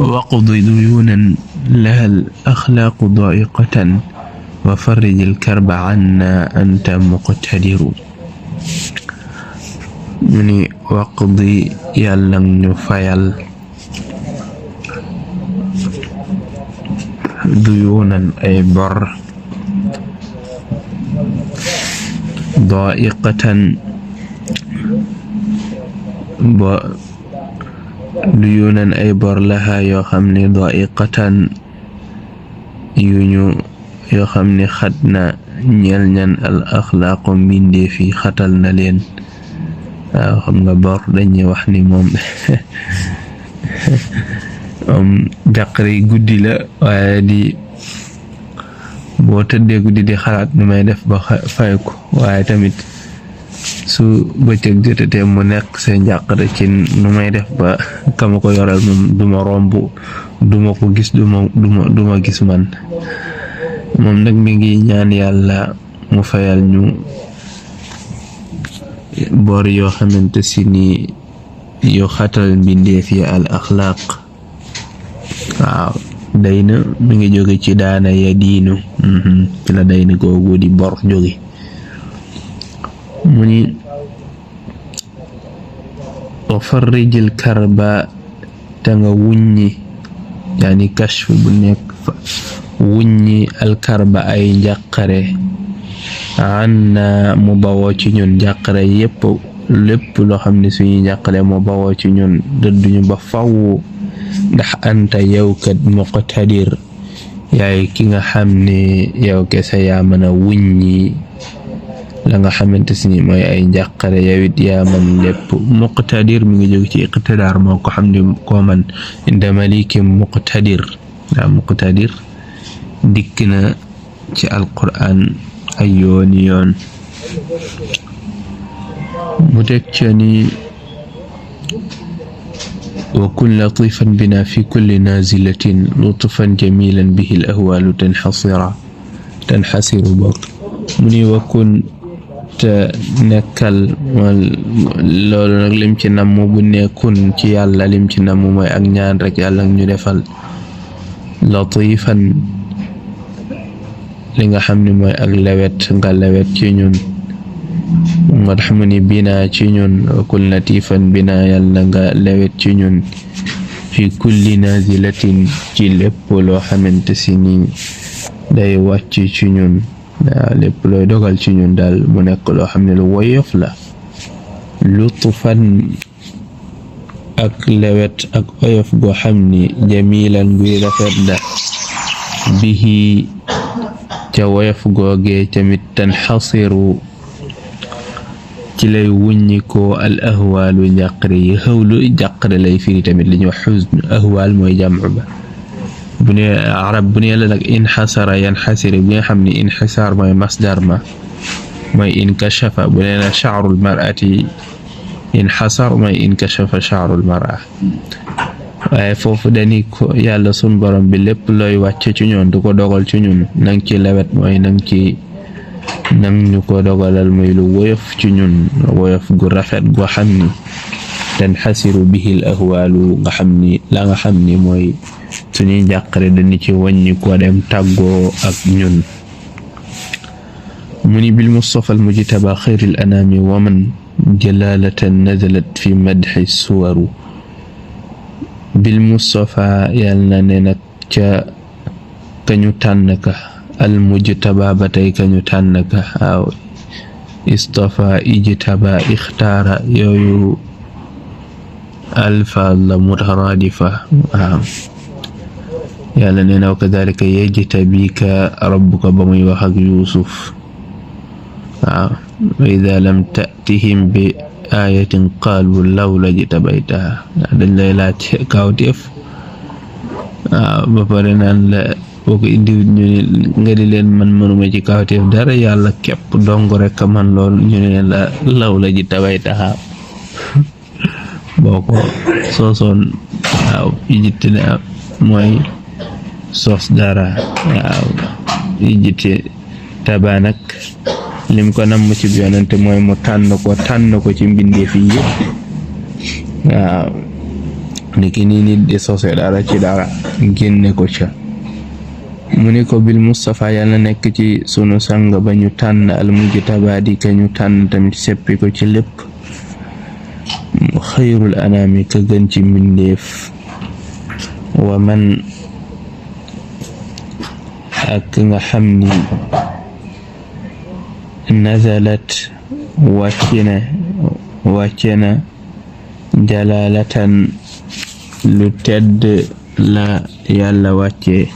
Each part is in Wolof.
waqdi duyunan laha al axlaaqu daiqatan wa farrij al karba anna anta muqtadiru. mu ni waqdi yàlla ñu fayal duyunan ay bor daiqatan duyunan ay bor laha yoo xam ne daiqatan yoo xam ne xat na ñeel ñan al axlaaqu mbindeef yi xatal na leen. waaw xam nga bor dañuy wax ni moom jàqare guddi la, waaye boo tëddee guddi di xalaat nu may def ba fay ko, waaye tamit su bëccëg jotatee mu nekk seen jàqare ci nu may def ba kama ko yoral moom duma romb, duma ko gis, duma gis man. moom nag mi ngi ñaan yàlla mu fayal ñu bor yoo xamante si ni yu xatal mbindeef yi al axlaaq. waaw dayna mi ngi jóge ci daana ya diinu, ci la dayna googu di bor jóge. mu ni wa farrijil karba te nga wuññi, yaani kashf bu nekk wuññi alkarba ay njàqare anna mu bawoo ci ñun. njàqare lépp loo xam ne suñuy njàqare mu bawoo ci ñun dëdduñu ba faw, ndax anta yow kat muqtadir yaay ki nga xam ne yow kese yaa mën a wuññi la nga xamante si ni mooy ay njàqare, yow it yaa mën lépp. muqtadir mi ngi jóg ci iqtidaar, moo ko xam ne koo man inda malikim muqtadir. waaw muqtadir dikk na ci alquran ay yoon. mu teg ca ni wa kun latifan bina fi kulli nazilatin lutfan jamilan bihi al ahwalu tanxasiru bokk. mu ni wa kun te nekkal, loolu nag lim ci namm bu nekkun ci yàlla lim ci namm mooy ak ñaan rek yàlla ñu defal latifan li nga xam ne mooy ak lewet nga lewet ci ñun. moo tax mu ni bina ci ñun, wa kun latifan bina yàlla nga lewet ci ñun fi kulli nazilatin ci lépp loo xamante si ni day wàcc ci ñun. lépp looy dogal ci ñun daal mu nekk loo xam ne lu woyof la. lutfan ak lewet ak oyof goo xam ni jamilan guy rafet la bihi ca woyof googee tamit tanxasiru ci lay wuññi ko al ahwaalu njàqare yi. xawlu njàqare lay firi tamit li ñuy wax xusn, ahwaal mooy jamcu ba. bu ne arab bu ne la nag inxasara yanxasir, bi nga xam ne inxisaar mooy masdar ma mooy inkashafa. bu ne la sha'rul mar'ati inxasar mooy inkashafa sha'rul mar'a. waaye foofu dañi ko yàlla sun borom bi lépp looy wàcce ci ñun du ko dogal ci ñun nang ci lewet, mooy nang ñu ko dogalal muy lu woyof ci ñun, woyof gu rafet goo xam ni tanxasiru bihi al ahwaalu, nga xam ni mooy suñuy njàqare dañu ci wàññi ko dem tàggoo ak ñun. mu ni bil mustafa al mujtaba xayril anami wa man jalalatan nazalat fi madxi suwaru. bil mustafa yàlla na ne nag ca kañu tànn ka, al mujtaba ba tey kañu tànn ka. waaw istafa ijtaba ixtaara yooyu alfa la mutaradifa. waaw yàlla nee na wa kadhalika yajtabika rabbuka ba muy wax ak Yuusuf. waaw wa idha lam ta'tihim bi ayatin qaalu lawla jtabaytaha. dañ lay laaj kawteef, waaw ba pare naan la boo ko indiwut ñu ne nga di leen man mënuma ci kawteef dara, yàlla képp dong rek man lool ñu ne la lawla jtabaytaha. boo ko soosoon waaw yitte ne mooy sos dara. waaw yitte taba nag lim ko namm ci yonente mooy mu tànn ko ci mbindeef yi yëpp. waaw niki ni nit di sosé dara ci dara génne ko ca mu ne ko bil Mustafa yàlla nekk ci sunu sang ba ñu tànn al mujtaba di ka ñu tànn tamit seppi ko ci lépp xayrul anaami ka gën ci mbindeef wa man ak nga xam ni nazalat wàcce na jalalatan lu tedd la yàlla wàcce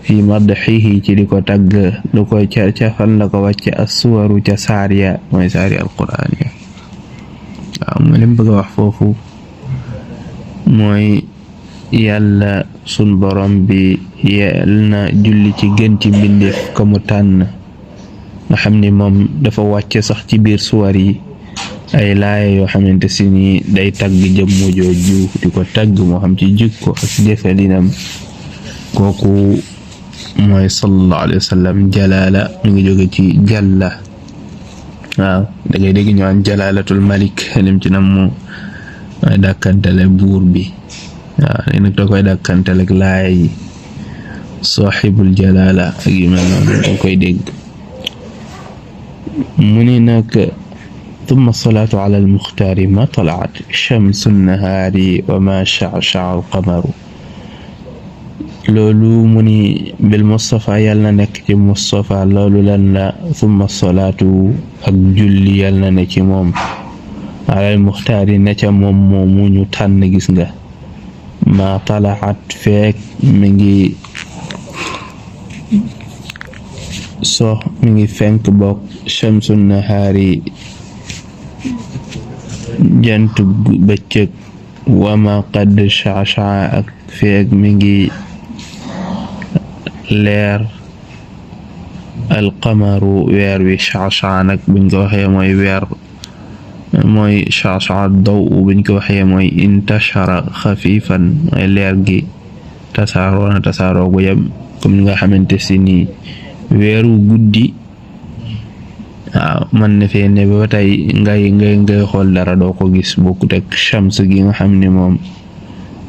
fi madxihi ci di ko tagg lu ko ca fan la ko wàcce assuwaru ca saariya mooy saari alquraan ya waaw mu lim bëgg a wax foofu mooy yàlla sun borom bi yal na julli ci gën ci mbindeef ko mu tànn nga xam ni moom dafa wàcce sax ci biir suwar yi ay laaya yoo xamante si ni day tagg jëmmu jooju di ko tagg moo xam ci jikko ak jëfalinam kooku mooy sallallahu alayhi wa sallam jalaala mi ngi jóge ci jalla waaw da ngay dégg ñu an jalaalatul malik lim ci nam mu mooy dàkkantale buur bi waaw léegi nag da koy dàkkantale ak laaya yi saaxibul jalaala ak yu mel noonu da koy dégg mu ne nag ثم الصلاة على المختار ما طلعت شمس النهار وما شعشع القمر loolu mu ni bil Mustafa yàlla na nekk ci Mustafa loolu lan la thumma salaatu ak julli yàlla na ne ci moom alal muxtaari na ca moom moomu ñu tànn gis nga ma talaat feek mi ngi fenk bokk shamsu nahaari jant bëccëg wama qad sha'sha'a ak feek mi ngi leer alqamaru weer wi sha'sha'a nag buñ ko waxee mooy weer mooy sha'sha'a daw buñ ko waxee mooy intashara xafifan mooy leer gi tasaaroo gu yem comme nga xamante si ni weeru guddi waaw man na fee ne ba tey ngay xool dara doo ko gis bokkut ak shams gi nga xam ne moom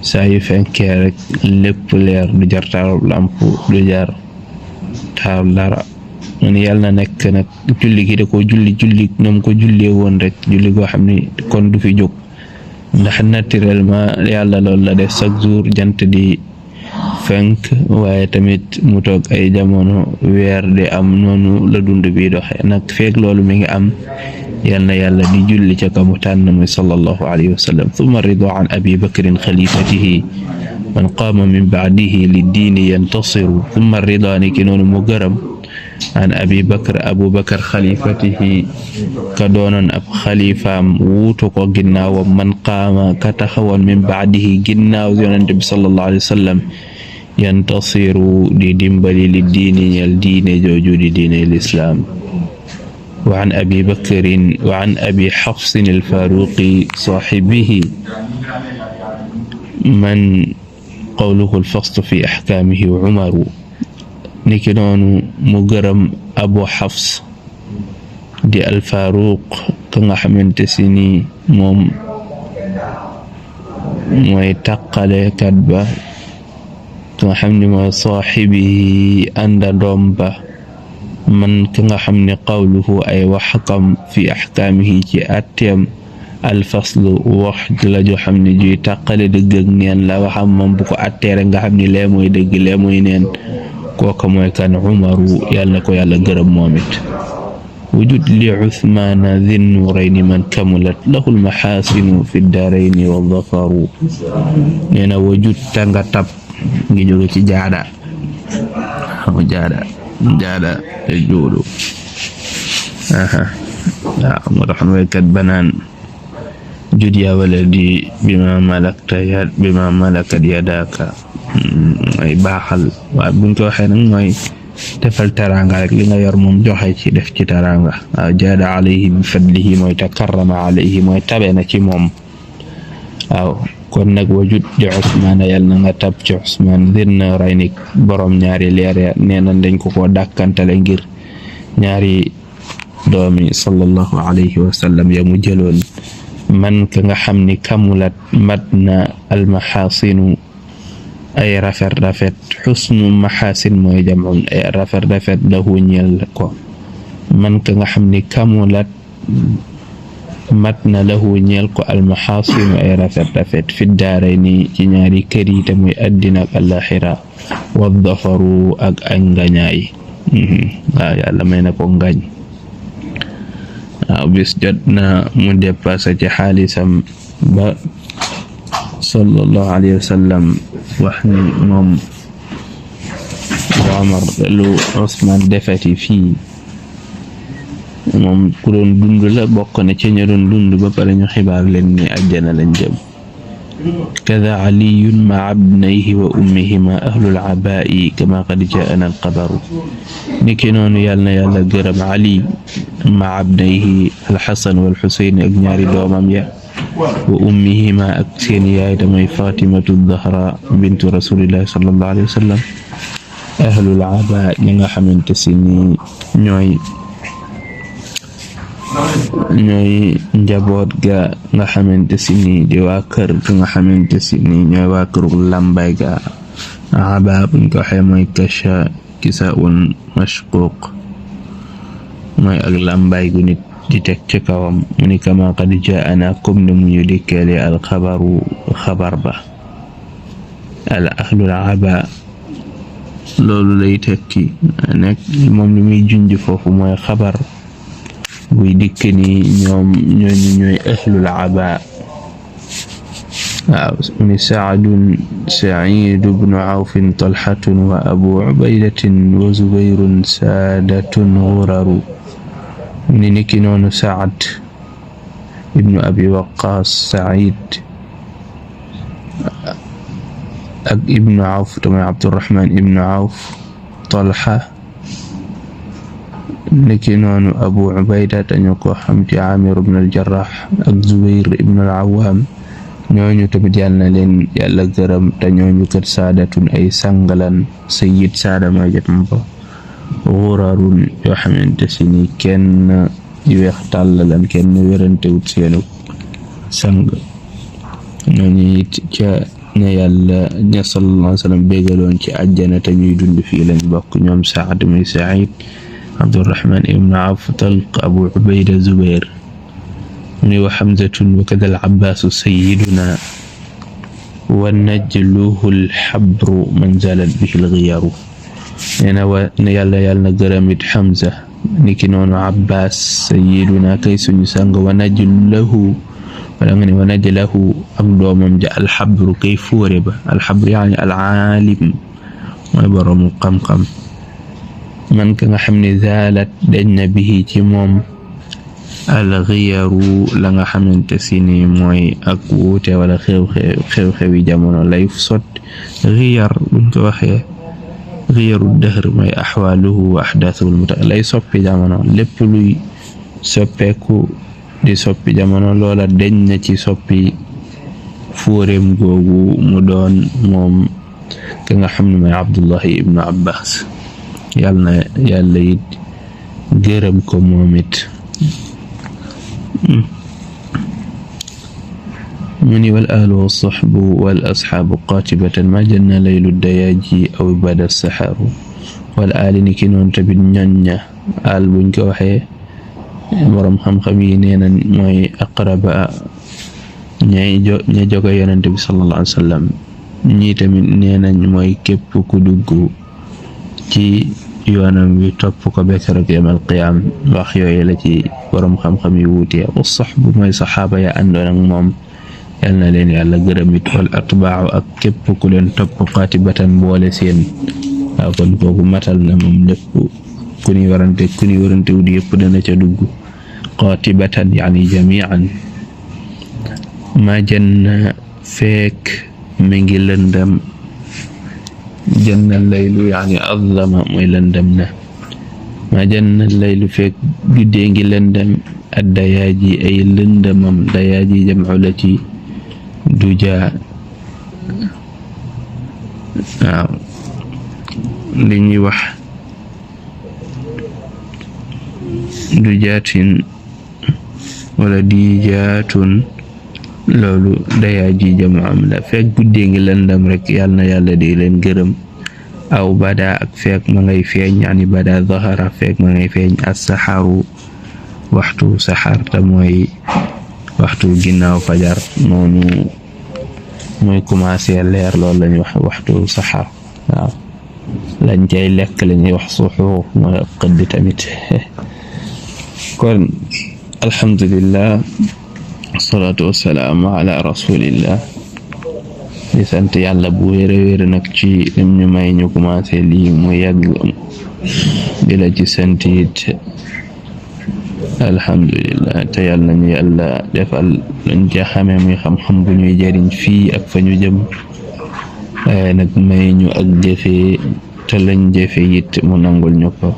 saa yu fenkee rek lépp leer du jar taalub lamp du jar taal dara man yàlla na nekk nag julli gi da ko julli ñoom ko jullee woon rek julli goo xam ne kon du fi jóg ndax naturellement yàlla loolu la def chaque jour jant di fenk waaye tamit mu toog ay jamono weer di am noonu la dund bi doxe nag feek loolu mi ngi am yal na yàlla di julli ca ka mu tànn muy sallallahu alayhi wa sallam thumma ridwa an abi bakrin xalifatihi man qaama min baadihi li diini yantasiru thumma ridwa ni ki noonu mu gërëm an abi bakar xalifatihi ka doonoon ab xalifaam wuutu ko ginnaawam man qaama ka taxawoon min baadihi ginnaaw yonente bi sallallahu alayhi wa sallam yantasiru di dimbali li diini ñal diine jooju di diine lislaam wa an abi bakrin wa an abi xafsin alfaruqi saaxibihi man qawluhu alfasl fi axkaamihi wa umaru niki noonu mu gërëm abu xafs di alfaruq ka nga xamante si ni moom mooy taqalekat ba ka nga xam ne mooy saaxibi àndandoom ba man ka nga xam ne qawluhu ay waxkam fi axkaamihi ci atteem alfaslu wax la joo xam ne juy tàqale dëgg ak neen la waxam moom bu ko atteere nga xam ne lee mooy dëgg lee mooy neen kooka mooy kan umaru yàlla na ko yàlla gërëm moom it wujud li uthmaana dhi nuurayni man kamulat lahu almaxaasinu fi daarayni wa dafaru nee na wujud tanga tab ngi jóge ci jaada te juudu waaw moo tax waykat banaan jud yaa waladi bima malakat yadaaka mooy baaxal waaye buñ ko waxee nag mooy defal taranga rek li nga yor moom joxe ci def ci taranga waaw jaada alayhi bi fadlihi mooy takarrama alayhi mooy tabe na ci moom waaw kon nag wajud di Usmaan yàlla na nga tab ci Usmaan dina ray ni borom ñaari leer ya nee na dañ ko dàkkantale ngir ñaari doomi sallallahu alayhi wa sallam ya mu jëloon man ka nga xam ni kamulat mat na almaxaasinu ay rafet xusnu maxaasin mooy jamoon ay rafet lahu ñeel ko man ka nga xam ni kamulat mat na lahu ñeel ko almaxaasinu ay rafet fi daarayni ci ñaari kër yi te muy àddina ak àllaxira wa dafaru ak ngañaay waaw yàlla may na ko ngañ waaw bis jot na mu dépassé ci xaalisam ba sallallahu alayhi wa sallam wax ni moom Omar lu Usmaan defati fii moom ku doon dund la bokk na ci ña doon dund ba pare ñu xibaar leen ni àjjana lañ jëm kada aliyun ma abnayhi wa ummihima ahlul abaa'i kama qad jaana alxabaru niki noonu yàlla na yàlla gërëm Ali ma abnayhi alxasan wal xuseyn ak ñaari doomam ya wa ummihima ak seen yaay damay fatimatu zahra bintu rasulillahi sallallahu alayhi wa sallam ahlul abaa ñi nga xamante si ni ñooy njaboot ga nga xamante si ni di waa kër ga nga xamante si ni ñooy waa këru lambay ga aba buñ ko waxee mooy kasha kisaun mashquq mooy ak lambay gu nit di teg ci kawam mu ni kama qad jaana comme ne mu ñu dikkeele al xabar ba al ahlul aba loolu lay tekki nekk moom li muy junj foofu mooy xabar buy dikk ni ñooy ahlul aba waaw ni saadun saidu bnu awfin talhatun wa abu ubaydatin wa zubayrun saadatun ghuraru ni niki noonu saad ibnu abi waqaas said ak ibnu awf tamay abdurrahman ibnu awf talha niki noonu abu ubayda dañu ko xam ci amir ibn al-jarrah ak zubayr ibn al-awwam ñooñu tamit yàlla na leen yàlla gërëm te ñooñu kat saadatun ay sangalan sayyid saada mooy jot ma ko xurarun yoo xamante si ni kenn weex tàllalan kenn wérantewut seenu sang ñooñu it ca ña yàlla ña sallallahu alayhi wa sallam bégaloon ci àjjana te ñuy dund fii lañ bokk ñoom Saad muy Saïd Abdurrahman ibn Awf Talq Abu Ubayda Zubair ni wa Hamzatun wa kada al-Abbaasu sayyiduna wa najluhu al-habru man zalat bihi al-ghiyaru nee na yàlla na gërëmit Hamza niki noonu Abbas sayyiduna kay suñu sang wa najluhu wala nga ne wa najlahu ak doomam ja alxabru kay fóore ba alxabru yaani alaalim mooy borom xam-xam man ka nga xam ne zaalat dañ na bihi ci moom alxiyaru la nga xamante si ni mooy ak wuute wala xew-xewi jamono lay sot xiyar buñ ko waxee xiyaru dëhr mooy axwaaluhu wa axdaasuhu lay soppi jamono lépp luy soppeeku di soppi jamono loola deñ na ci soppi fóoreem googu mu doon moom ka nga xam ne mooy Abdullahi ibnu Abbas yàlla it gërëm ko moom it mu ni wal ahlu wa sahbu wal asxaabu qaatibatan ma janna laylu dayaaji aw bada saxaaru wal aali ni ki noonu tamit ñoñ ña aal buñ ko waxee borom xam-xam yi nee nañ mooy aqraba ña joge yonent bi sallallahu alayhi wa sallam ñii tamit nee nañ mooy képp ku dugg ci yoonam wi topp ko bekk rek yawmal qiyaam wax yooyu la ci borom xam-xam yi wuute wa saxbu mooy saxaaba ya àndoon ak moom yal na leen yàlla gërëmit wal atbaaw ak képp ku leen topp qaatibatan boole seen waaw kon kooku matal na moom lépp ku ni warante wut yëpp dana ca dugg qaatibatan yaani jamiican ma janna fekk mi ngi lëndam janna laylu yaani azlama mooy lëndam na ma janna laylu fekk guddee ngi lëndam addayaaji ay lëndamam dayaaji jamcu lati duja waaw li ñuy wax dujaatin wala dijaatun loolu dayaa ji jamu am la fekk guddee ngi lëndam rek yàlla na yàlla di leen gërëm aw bada ak fekk ma ngay feeñ yani bada zahara fekk ma ngay feeñ as-saxaru waxtu saxar te mooy waxtu ginnaaw fajar noonu mooy commencé leer loolu lañuy wax waxtu saxar waaw lañ cay lekk lañuy wax suxuur mooy ab xëdd tamit kon alhamdulillah wasalaatu wasalaamu ala rasulillah di sant yàlla bu wér a wér nag ci lim ñu may ñu commencé lii mu yàgg di la ci sant it alhamdulillah te yàlla nañu yàlla defal luñ ca xamee muy xam-xam bu ñuy jariñ fii ak fa ñu jëm waaye nag may ñu ak jëfe te lañ jëfe it mu nangul ñu ko